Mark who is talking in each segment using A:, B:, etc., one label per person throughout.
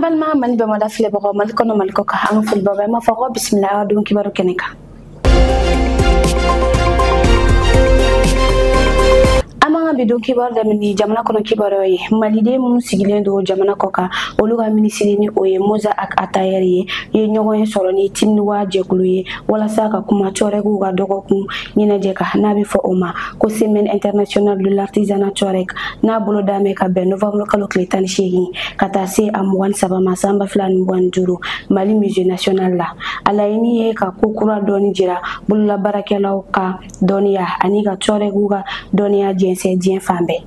A: An balima Mali bamada filɛbagaw, Mali kɔnɔ, Mali kɔ kan, an ka foli b'aw bɛɛ. An b'a fɔ ko bisimila aw don kibaru kɛnɛ kan. An b'an ka bi don kibaru daminɛ jamana kɔnɔ kibaruyaw ye. Maliden minnu sigilen don jamana kɔ kan, olu ka minisiri ni o ye Moza Ag Attaher ye, ye ɲɔgɔn ye sɔrɔ ni Timniwa jɛkulu ye walasa ka kuma Tuaregw ka dɔgɔkun ɲɛnajɛ kan, n'a bɛ fɔ o ma ko Semaine internationale de l'artisanat Touareg, n'a bolo daminɛ ka bɛn novembre kalo tile 18 ka taa se a 23 ma san 2025 Mali Musée national la. A laɲini ye ka ko kura dɔɔni jira bololabaarakɛlaw ka dɔnniya ani ka Tuaregw ka dɔnniya jɛnsɛn diɲɛ fan bɛɛ.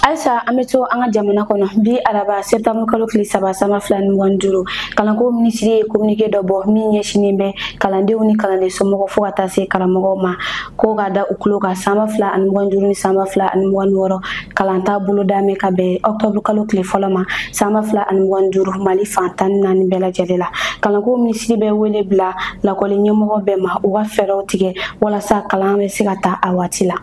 A: Halisa an bɛ to an ka jamana kɔnɔ. Bi araba septembre kalo tile 3 san 2025, kalanko minisiri ye communiqué dɔ bɔ min ɲɛsinnen bɛ kalandenw ni kalanden somɔgɔw fo ka taa se karamɔgɔw ma, ko ka da u tulo kan san 2025 ni san 2026 kalanta bolo daminɛ ka bɛn octobre kalo tile fɔlɔ ma san 2025 Mali fan 14 bɛɛ lajɛlen la. Kalanko minisiri bɛ wele bila lakɔli ɲɛmɔgɔ bɛɛ ma, u ka fɛɛrɛw tigɛ walasa kalan bɛ se ka ta a waati la.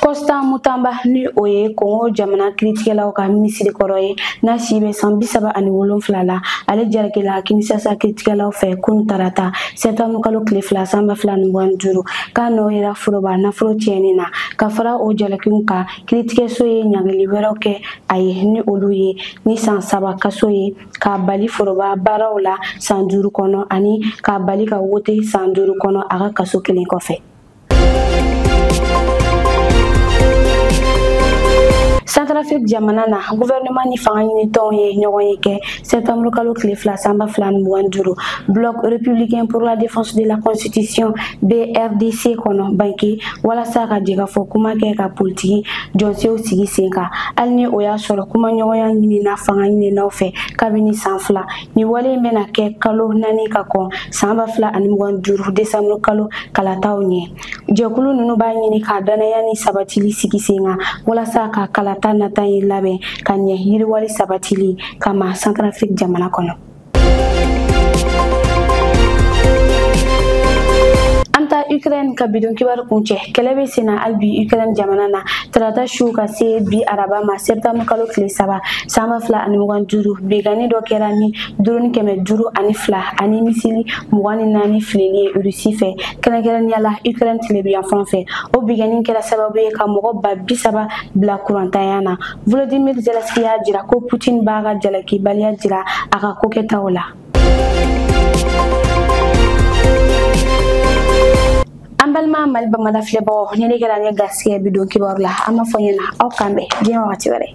A: Constant Mutamba, ni o ye Congo jamana kiiritigɛlaw ka minisiri kɔrɔ ye, n'a si bɛ san 37 la, ale jalakila Kinshasa kiiritigɛlaw fɛ kunu tarata septembre kalo tile 2 san 2025, k'a nɔ yera foroba nafolo tiɲɛni na. Ka fara o jalakiw kan, kiiritigɛso ye ɲangili wɛrɛw kɛ a ye, ni olu ye ni san 3 kaso ye, k'a bali foroba baaraw la san 5 kɔnɔ, ani k'a bali ka wote san 5 kɔnɔ a ka kaso kelen kɔfɛ. Centrafrique jamana na, gouvernement ni fanga ɲinitɔnw ye ɲɔgɔn ye kɛ septembre kalo tile 2 san 2025 Bloc républicain pour la défense de la constitution BRDC kɔnɔ Bangui, walasa ka jɛkafɔ kuma kɛ ka politiki jɔnsew sigi sen kan, hali ni o y'a sɔrɔ kumaɲɔgɔnya ɲinina fanga ɲininaw fɛ kabini san 2. Nin wale in bɛna kɛ kalo 4 ka kɔn san 2025 décembre kalo kalataw ɲɛ. Jɛkulu ninnu b'a ɲini ka danaya ni sabatili sigi sen kan walasa ka kalata nata in labɛn ka ɲɛ yiriwali sabatili kama Centrafrique jamana kɔnɔ. An taa Ukraine ka bidon kibaru kuncɛ. Kɛlɛ bɛ senna hali bi Ukraine jamana na tarata su ka se bi araba ma septembre kalo tile 3 san 2025. Binkanni dɔ kɛra ni drone 502 ani misili 24 filili ye Russie fɛ, kɛrɛnkɛrɛnnenya la Ukraine tilebinyanfan fɛ. O binkanni kɛra sababu ye ka mɔgɔ 30 000 bila kurantanya na. Volodymyr Zelensky y'a jira ko Putin b'a ka jalakibaliya jira a ka kokɛtaw la. An balima Mali bamada filɛbagaw, ni ne kɛra an ye garisɛgɛ bi don kibaru la, an b'a fɔ ɲɛna aw k'an bɛn diɲɛ wagati wɛrɛ.